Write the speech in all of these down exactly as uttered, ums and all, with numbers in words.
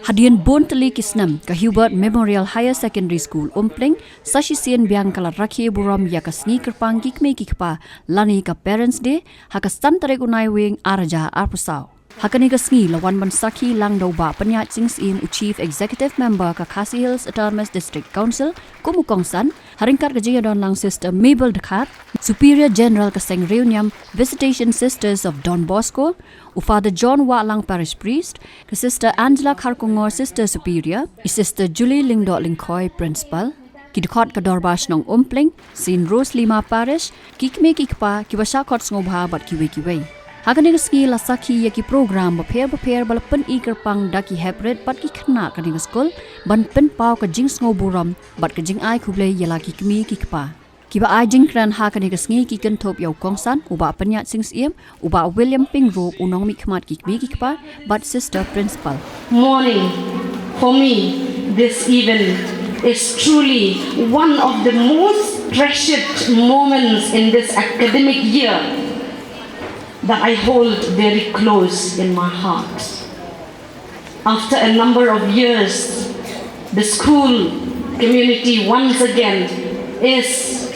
Hadien bun tylli ki snem, ka Hubert Memorial Higher Secondary School Umpling sa shisien biang ka la rakhe burom ïa ka sngi kyrpang ki kmie ki kpa lane ka Parents' Day ha ka san tarik u Naiwieng ar hajar arphew saw. Ha kane ka sngi la wan ban sakhi lang da u Bah Pynïaid Sing Syiem, u Chief Executive Member ka Khasi Hills Autonomous District Council, kum u kongsan, ha ryngkat ka jingïadon lang Sister Mabel Dkhar, Superior General ka Seng Riewniam Visitation Sisters of Don Bosco, u Father John Wahlang, Parish Priest, ka Sister Angela Kharkongor, Sister Superior, i Sister Julie Lyngdoh Lyngkhoi, Principal, ki dkhot ka Dorbar Shnong Umpling, Saint Rose Lima Parish, ki kmie ki kpa, kiba shah khot sngewbha bad kiwei kiwei. Ha kane ka sngi la sakhi ïa ki program bapher bapher ba la pyni kyrpang da ki heprit bad ki khynnah kane ka skul, ban pynpaw ka jingsngewburom bad ka jingai khublei ïa la ki kmie ki kpa. Kiba ai jingkren ha kane ka sngi ki kynthup ïa u kongsan, u Bah Pynïaid Sing Syiem, u Bah William Pyngrope, u nongmihkhmat ki kmie ki kpa bad Sister Principal. Morning, for me, this event is truly one of the most treasured moments in this academic year that I hold very close in my heart. After a number of years, the school community once again is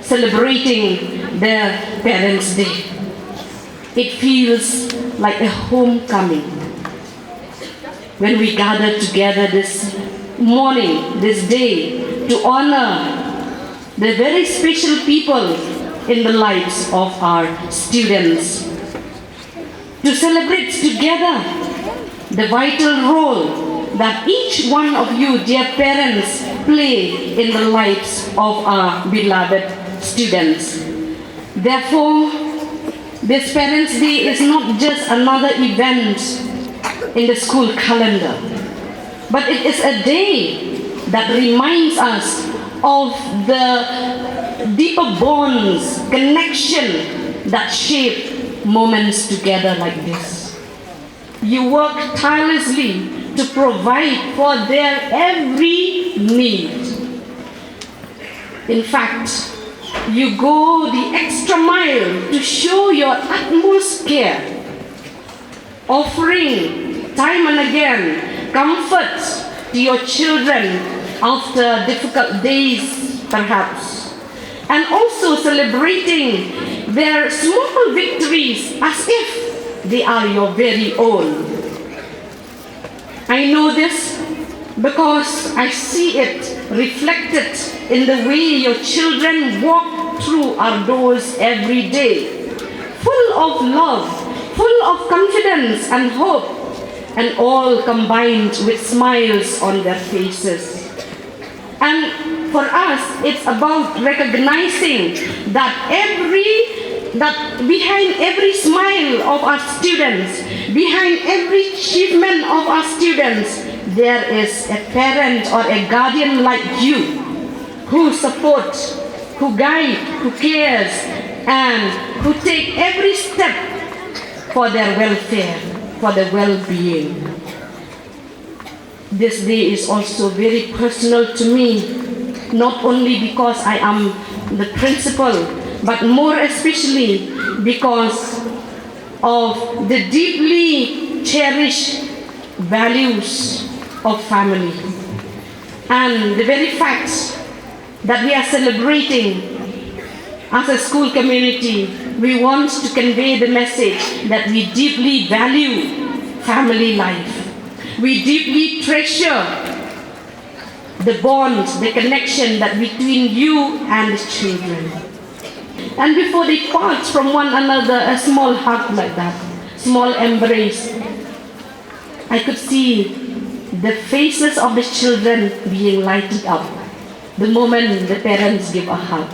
celebrating their Parents' Day. It feels like a homecoming when we gather together this morning, this day, to honor the very special people in the lives of our students, to celebrate together the vital role that each one of you, dear parents, play in the lives of our beloved students. Therefore, this Parents' Day is not just another event in the school calendar, but it is a day that reminds us of the deeper bonds, connection that shape moments together like this. You work tirelessly to provide for their every need. In fact, you go the extra mile to show your utmost care, offering time and again comfort to your children after difficult days, perhaps, and also celebrating their small victories as if they are your very own. I know this because I see it reflected in the way your children walk through our doors every day, full of love, full of confidence and hope, and all combined with smiles on their faces. And for us, it's about recognizing that every, that behind every smile of our students, behind every achievement of our students, there is a parent or a guardian like you who support, who guide, who cares, and who take every step for their welfare, for their well-being. This day is also very personal to me, not only because I am the principal, but more especially because of the deeply cherished values of family and the very fact that we are celebrating as a school community, we want to convey the message that we deeply value family life. We deeply treasure the bond, the connection that between you and the children. And before they part from one another, a small hug like that, small embrace, I could see the faces of the children being lighted up the moment the parents give a hug.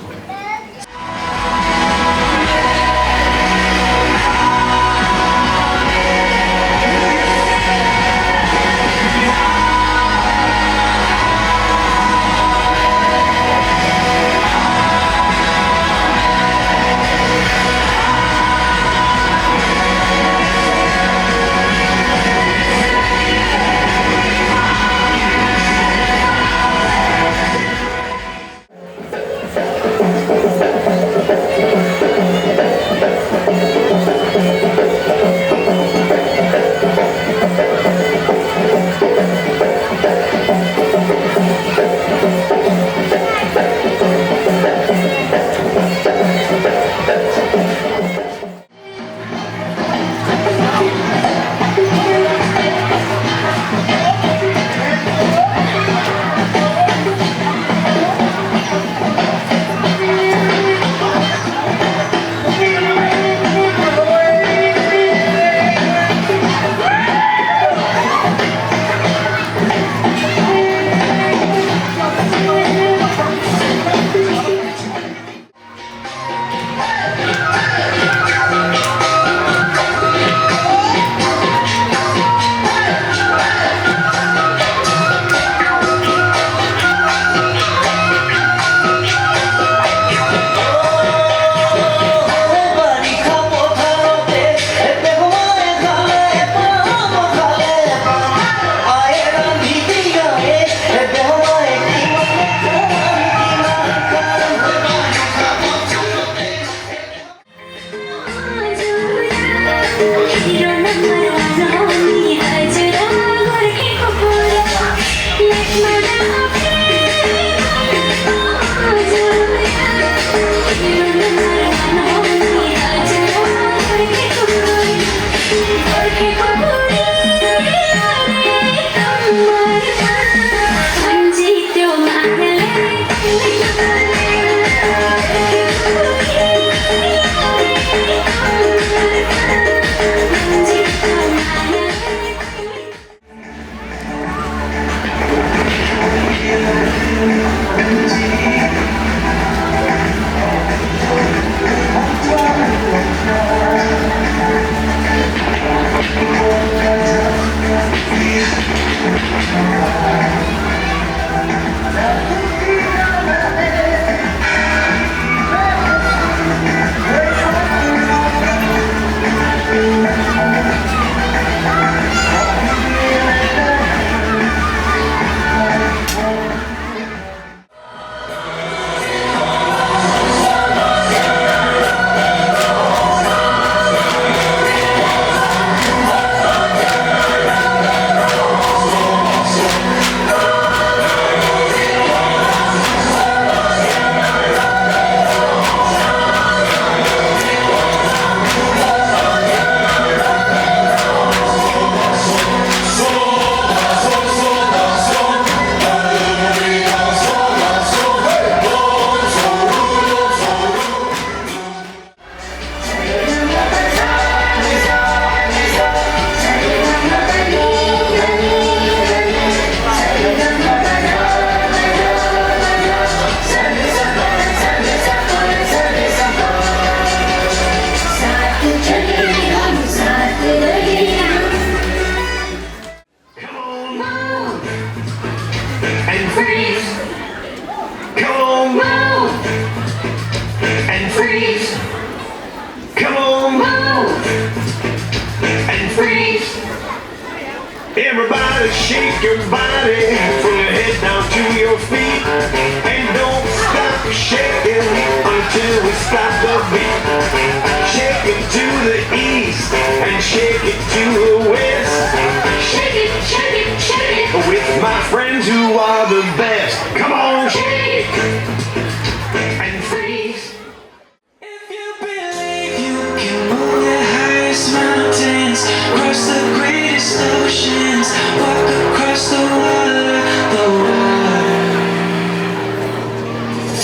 And freeze. Everybody shake your body from your head down to your feet. And don't stop shaking until we stop the beat. Shake it to the east and shake it to the west. Shake it, shake it, shake it with my friends who are the best. Come on, shake and freeze. If you believe you can move the highest mountains, cross the greatest oceans, walk across the water, the water.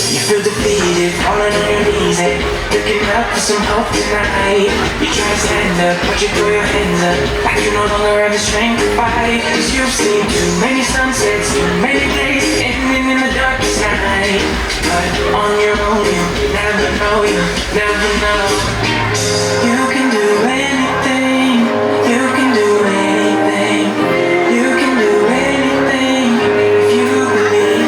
You feel defeated, falling on your knees and looking up for some hope tonight. You try to stand up, but you throw your hands up, like you no longer have the strength to fight. Cause you've seen too many sunsets, too many days ending in the darkest night. But on your own, you never know, you never know. You can do anything, you can do anything, you can do anything if you believe.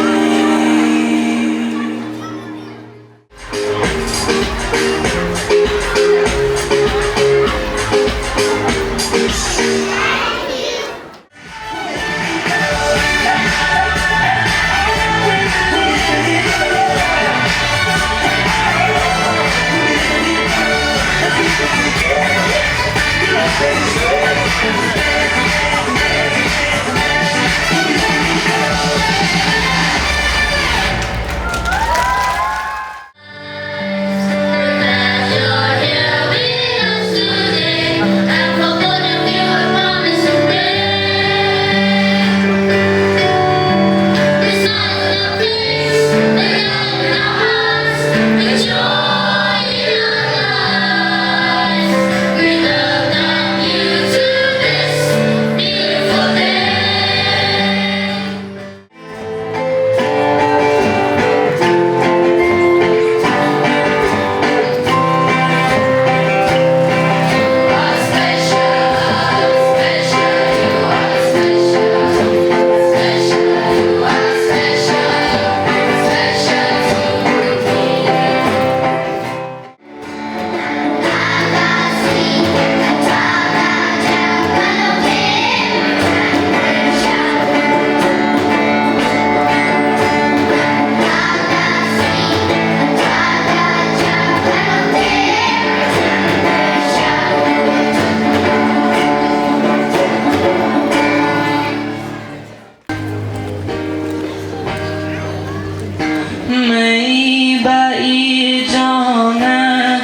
Mei ba i jong nga,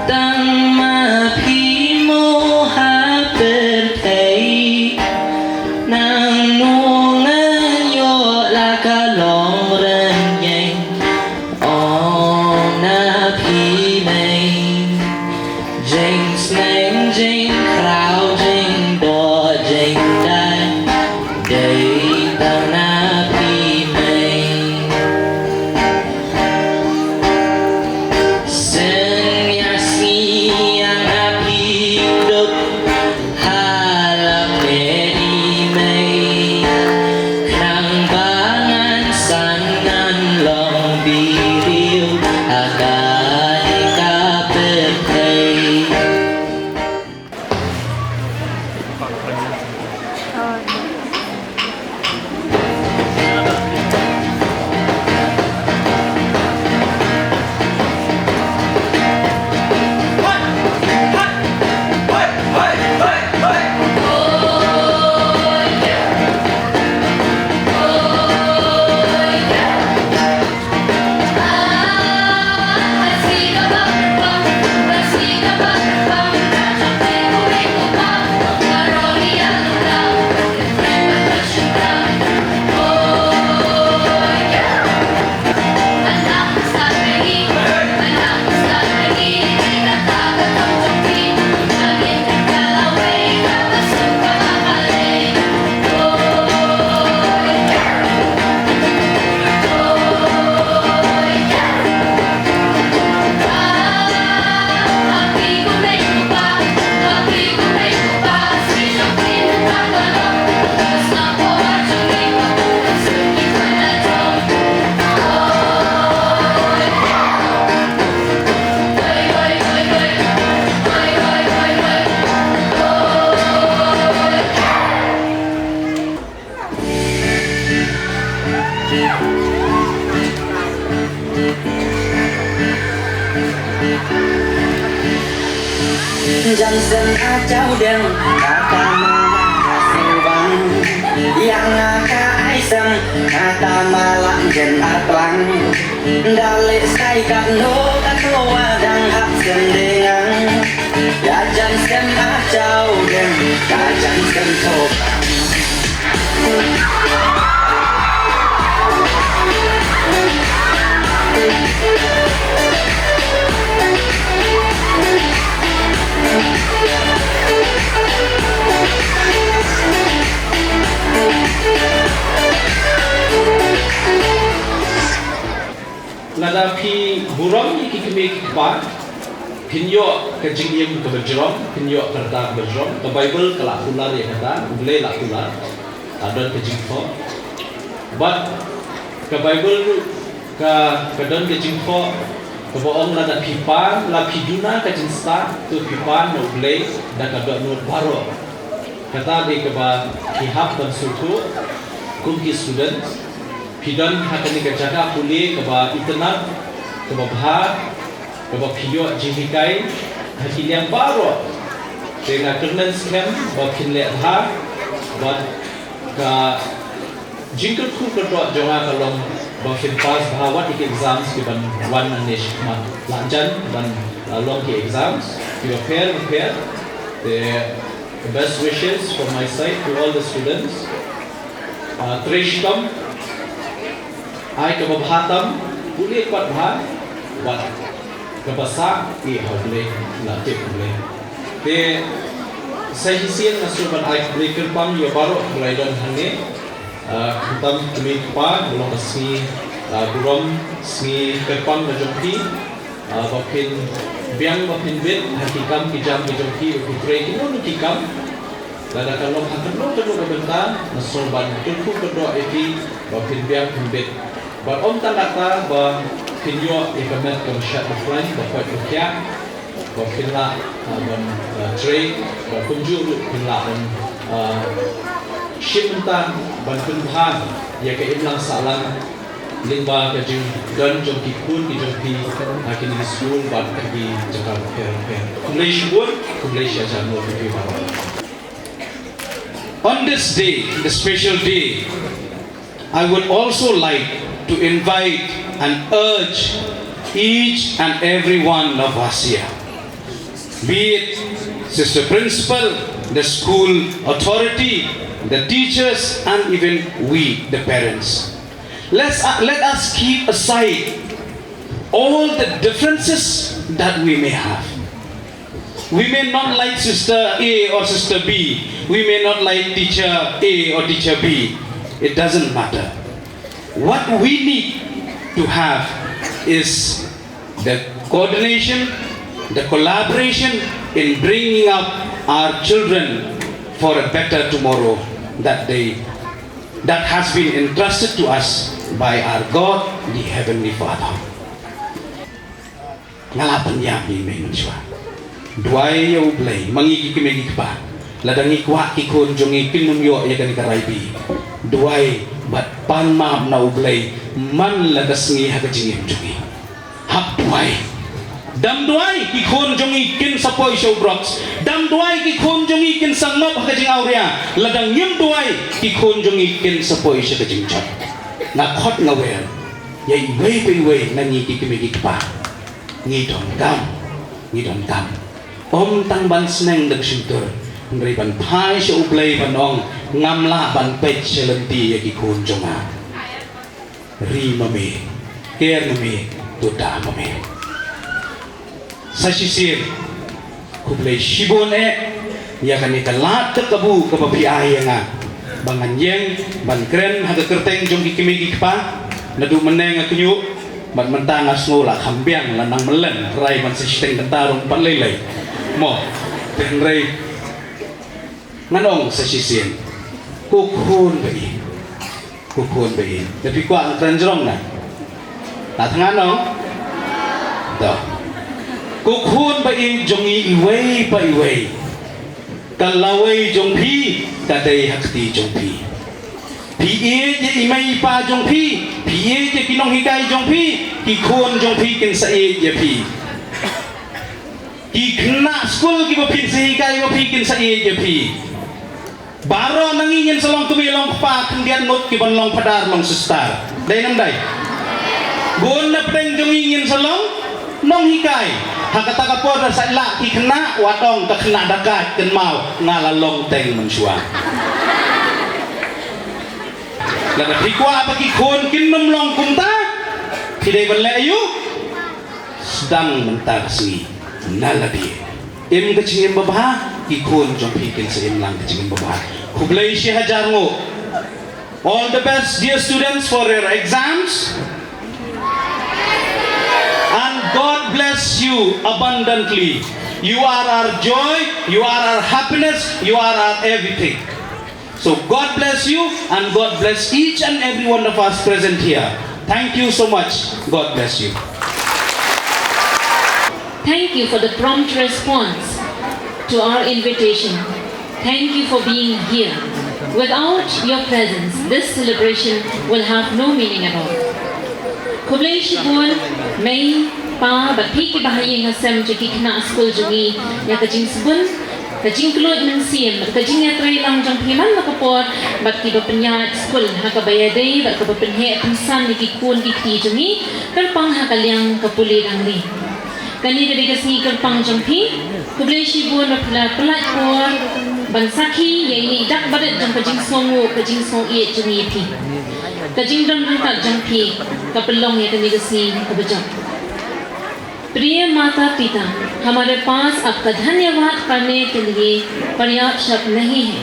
tang ma phi mo ha pyrthei. Nang mo ngan ïoh la ka long rynïeng. Ong na phi mei. Jingsneng, jingkhraw, jingdoh, jingdai, dei tang na phi mei. Synñia sngi ïa nga phi duk ha la phi mei. Khnang ba ngan san ngan long byriew ha kane ka pyrthei. Jan sem ha jaw deng, kata ma nga ka sngewbang. Ïa nga ka ai sem, kata ma la jen arplang. Da leh stai katno katno wa dang hap sem dei ngang. Ïa jan sem ha jaw deng, ka jan sem to bang. Lada phi burom ïa ki kmie ki kpa, phin ïoh ka jingim kaba jrong, phin ïoh ka rta kaba jrong. Ka Baibl ka la kular ïa kata, U Blei la kular. Ka don ka jingthoh. Bad ka Baibl ruh ka, ka don ka jingthoh kaba ong lada phi pan, la phi duna ka jingstad, to phi pan na U Blei da ka dohnud baroh. Kata dei kaba phi hap ban sngewthuh kum ki student. Phi don ha kane ka jaka pule kaba itynnad, kaba bha, kaba phi ïoh jinghikai ha ki liang baroh. Te nga kyrmen skhem ba phin leh bha bad ka jingkyrkhu kyrdoh jong nga ka long ba phin pass bha wat ïa ki exams ki ban wan nangne shakhmat. La jan ban, uh, long ki exams ki bapher bapher. Te best wishes from my side to all the students. Ah, trei shitom, ai kaba bha tam, pule pat bha, bad kaba sah, ïeh ha U Blei, la tip U Blei. Te sa shisien nga sngewbha ban ai khublei kyrpang ïa baroh kiba la don hangne. Ah, khamtam kmie kpa, ka long ka sngi, ah, burom, sngi kyrpang ka jong phi. Ah, ba phin biang ba phin bit ha ki kam ki jam ki jong phi, ba phin trei kino kino ki kam. Lada ka long ha kano kano ka bynta, nga sngewbha ban kyrkhu kyrdoh ïa phi ba phin biang phin bit. Bad ym tang kata, ba phin ïoh ïa ka met kaba shait ba khlaiñ, ba koit ba khiah, ba phin lah, ah, ban, ah, trei, ba kumjuh ruh phin lah ban, ah, shim bynta ban pynbha ïa ka imlang sahlang lyngba ka jingdon jong ki khun ki jong phi ha kine ki skul bad ha ki jaka bapher bapher. Khublei shibun, khublei shihajar nguh ïa phi baroh. On this day, the special day, I would also like to invite and urge each and every one of us here, be it Sister Principal, the school authority, the teachers, and even we, the parents. Let's, uh, let us keep aside all the differences that we may have. We may not like Sister A or Sister B. We may not like Teacher A or Teacher B. It doesn't matter. What we need to have is the coordination, the collaboration in bringing up our children for a better tomorrow that they, that has been entrusted to us by our God, the Heavenly Father. Nga la pynïap ïa i mei mynshuwa. Duwai ïa U Blei, ma ngi ki kmie ki kpa. Lada ngi kwah ki khun jong ngi kin ym ïoh ïa kane ka rai B, duwai bad pan map na U Blei man la ka sngi ha ka jingim jong ngi. Hap duwai. Dam duwai ki khun jong ngi kin sa poi sha u drugs. Dam duwai ki khun jong ngi kin sa ngop ha ka jingawria. Lada ngim duwai ki khun jong ngi kin sa poi sha ka jingjot. Nga khot nga wer ïa iwei pa iwei na ngi ki kmie ki kpa. Ngi donkam, ngi donkam. Ym tang ban sneng da ka shyntur, hynrei ban phai sha U Blei ban ong, ngam lah ban peit sha lynti ïa ki khun jong nga. Ri ma me, ker ma me, to da ma me. Sa shisien, khublei shibun eh ïa kane ka lad ka kabu kaba phi ai ïa nga ba ngan ïeng ban kren ha ka kyrteng jong ki kmie ki kpa. Naduh mynne nga kynnoh bad mynta nga sngew la kham biang, la nang mlien, trai ban sa shiteng kynta ruh pat lei lei. Mo, te hynrei ngan ong sa shisien, ko khun ba ïeit, ko khun ba ïeit. Da phi kwah ngan kren jrong na? La thngan ong. Da. Ko khun ba ïeit jong ngi iwei pa iwei, ka lawei jong phi ka dei ha kti jong phi. Phi ïeit ïa i mei i pa jong phi, phi ïeit ïa ki nonghikai jong phi, ki khun jong phi kin sa ïeit ïa phi. Ki khynnah skul kiba Kin sa ïeit ïa phi. Baroh na ngi ngin sa long kmie long kpa khyndiat ngut ki ban long phadar long sister. Dei ne ym dei? Bun na pdeng jong ngi ngin sa long nonghikai. Ha kata ka por da sa lah ki khynnah wat ong ka khynnah da kait kynmaw nga la long teng mynshuwa. Lada phi kwah ba ki khun kin ym long kumta, phi dei ban leh aïu? Sdang mynta ka sngi na lade. Im ka jingim babha, ki khun jong phi kin sa im lang ka jingim babha. Khublei shi hajar nguh. All the best, dear students, for your exams. And God bless you abundantly. You are our joy, you are our happiness, you are our everything. So God bless you and God bless each and every one of us present here. Thank you so much. God bless you. Thank you for the prompt response to our invitation. Thank you for being here. Without your presence, this celebration will have no meaning at all. Khublei shibun, mei, pa, bad phi ki bahaïing hasem jong ki khynnah skul jong ngi, ïa ka jingsbun, ka jingkylluid mynsiem, ka jingïatreilang jong phi man la ka por, bad kiba pynïaid skul ha kaba ïadei bad kaba pynheh pynsan ïa ki khun ki kti jong ngi, kyrpang ha ka liang ka pule dang ri. Kane ka dei ka sngi kyrpang jong phi. Khublei shibun ba phi la pynlait por ban sakhi ïa ine i dak barit jong ka jingsngewnguh ka jingsngewïeit jong ngi ïa phi. Ka jingdon ryngkat jong phi ka pynlong ïa kane ka sngi kaba jop. प्रिय माता पिता, हमारे पास आपका धन्यवाद करने के लिए पर्याप्त शब्द नहीं है।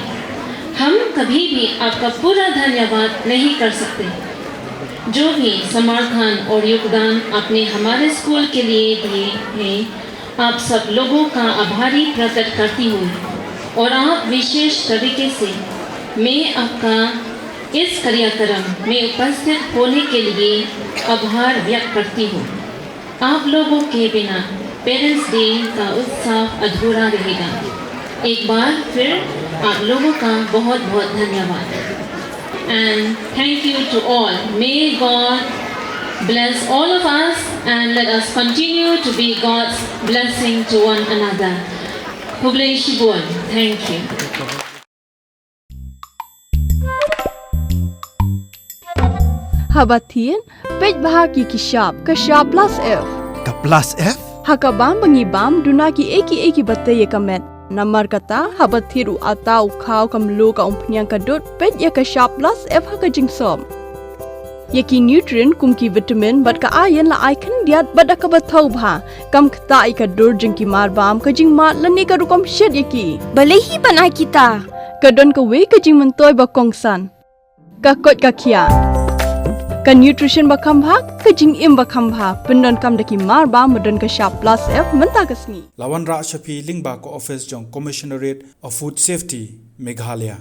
हम कभी भी आपका पूरा धन्यवाद नहीं कर सकते। जो भी समर्थन और योगदान आपने हमारे स्कूल के लिए दिए हैं, आप सब लोगों का आभारी प्रकट करती हूँ और आप विशेष तरीके से मैं आपका इस कार्यक्रम में उपस्थित होने के लिए आभार व्यक्त करती हूँ। आप लोगों के बिना पेरेंट्स डे का उत्सव अधूरा रहेगा। एक बार फिर आप लोगों का बहुत बहुत धन्यवाद। And thank you to all. May God bless all of us and let us continue to be God's blessing to one another. Khublei shibun. Thank you. Haba thied, peit bha ki ki shap, ka shap plus F. Ka plus F? Ha ka bam ba ngi bam, duna ki ei ki ei kiba tei ïa ka met. Namar kata, haba thied u atta u khaw ka mluh ka umphniang ka dud, peit ïa ka shap plus F ha ka jingsop. Ïa ki nutrient kum ki vitamin bad ka iron la ai khyndiat bad da kaba thaw bha. Kam ktah ïa ka dur jong ki marbam, ka jingmad lane ka rukom shet ïa ki. Balei hi ban ai kita? Ka don kawei ka jingmyntoi ba kongsan. Ka koit ka khiah. Ka nutrition ba kham bha, ka jingim ba kham bha, pyndonkam da ki marbam ba don ka shap plus F mynta ka sngi. La wanrah sha phi lyngba ka office jong Commissionerate of Food Safety, Meghalaya.